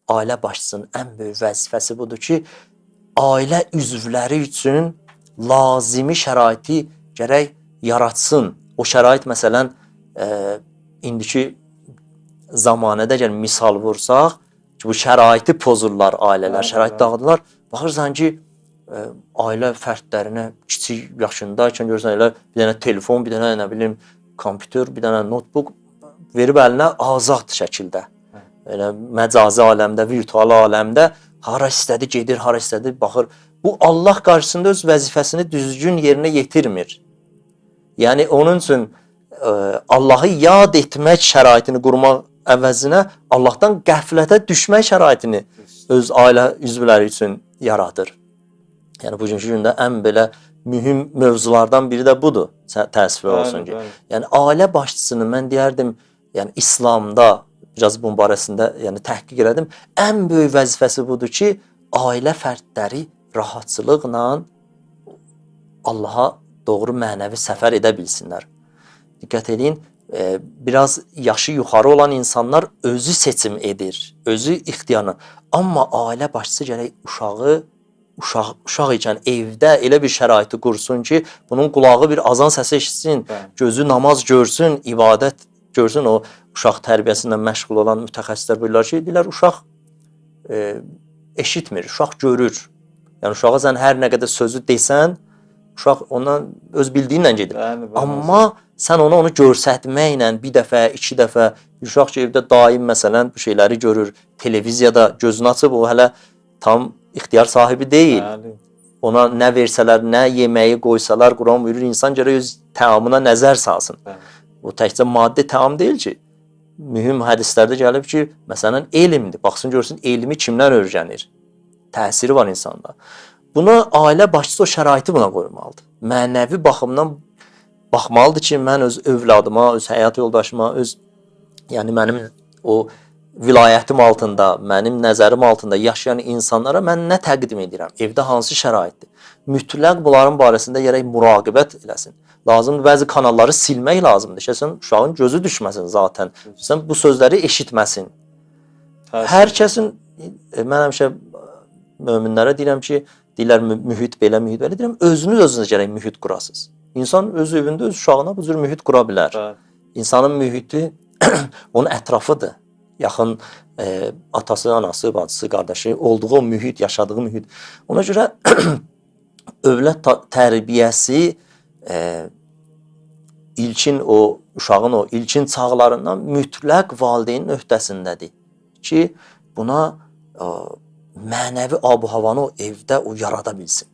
Ailə başçısının ən böyük vəzifəsi budur ki, ailə üzvləri üçün lazımi şəraiti gərək yaratsın. O şərait məsələn indiki zamanədə əgər misal vursaq ki, bu şəraiti pozurlar ailələr, şərait dağıdırlar. Baxırsan ki, ailə fərdlərinə kiçik yaşındaykən görürsən elə bir dənə telefon, bir dənə nə bilim kompüter, bir dənə notebook verib əlinə azad şəkildə. Elə məcazi aləmdə, virtual aləmdə hara istədi gedir, hara istədi baxır. Bu Allah qarşısında öz vəzifəsini düzgün yerinə yetirmir. Yəni onun üçün Allahı yad etmək şəraitini qurmaq əvəzinə Allahdan qəflətə düşmək şəraitini öz ailə üzvləri üçün yaradır. Yəni bugünkü gündə ən belə mühüm mövzulardan biri də budur. Təəssüflər olsun ki. Yəni ailə başçısının mən deyərdim, yəni İslamda biraz bunun barəsində yəni təhqiq elədim. Ən böyük vəzifəsi budur ki, ailə fərdləri rahatçılıqla Allaha doğru mənəvi səfər edə bilsinlər. Diqqət eləyin, biraz yaşı yuxarı olan insanlar özü seçim edir, özü ixtiyarla. Amma ailə başçısı gərək uşağı uşaq ikən evdə elə bir şəraiti qursun ki, bunun qulağı bir azan səsi eşitsin, gözü namaz görsün, ibadət görsün. O uşaq tərbiyəsindən məşğul olan mütəxəssislər buyururlar ki, deyirlər uşaq eşitmir, uşaq görür. Yəni uşağa sən hər nə qədər sözü desən, uşaq ondan öz bildiyi ilə gedir. Bəli, bəli. Amma sən ona onu göstərməklə bir dəfə, iki dəfə, uşaq ki evdə daim məsələn bu şeyləri görür, televiziyada gözünü açıb o hələ tam ixtiyar sahibi deyil. Bəli. Ona nə versələr, nə yeməyi qoysalar, Quran buyurur, insan gərək öz təamına nəzər salsın. Bəli. O təkcə maddi təam deyil ki. Mühüm hədislərdə gəlib ki, məsələn elmdir. Baxsın görsün elmi kimdən öyrənir. Təsiri var insanda. Buna ailə başçısı o şəraiti buna qoymalıdır. Mənəvi baxımdan baxmalıdır ki, mən öz övladıma, öz həyat yoldaşıma, öz yəni mənim o vilayətim altında, mənim nəzərim altında yaşayan insanlara mən nə təqdim edirəm? Evdə hansı şəraitdir? Mütləq bunların barəsində gərək muraqibət eləsin. Lazımdır bəzi kanalları silmək lazımdır. Şəxsən uşağın gözü düşməsin zaten. Sən bu sözləri eşitməsin. Hər kəsin mən həmişə möminlərə deyirəm ki, deyirlər mühit belə, mühit belə. Deyirəm özünüz özünüz gərək mühit qurasınız. İnsan öz evində öz uşağına bu cür mühit qura bilər. Bəli. İnsanın mühiti onun ətrafıdır. Yaxın atası, anası, bacısı, qardaşı olduğu o mühit, yaşadığı mühit. Ona görə övlad tərbiyəsi ilkin o uşağın o ilkin çağlarından mütləq valideynin öhdəsindədir ki, buna mənəvi ab-havanı o evdə o yarada bilsin.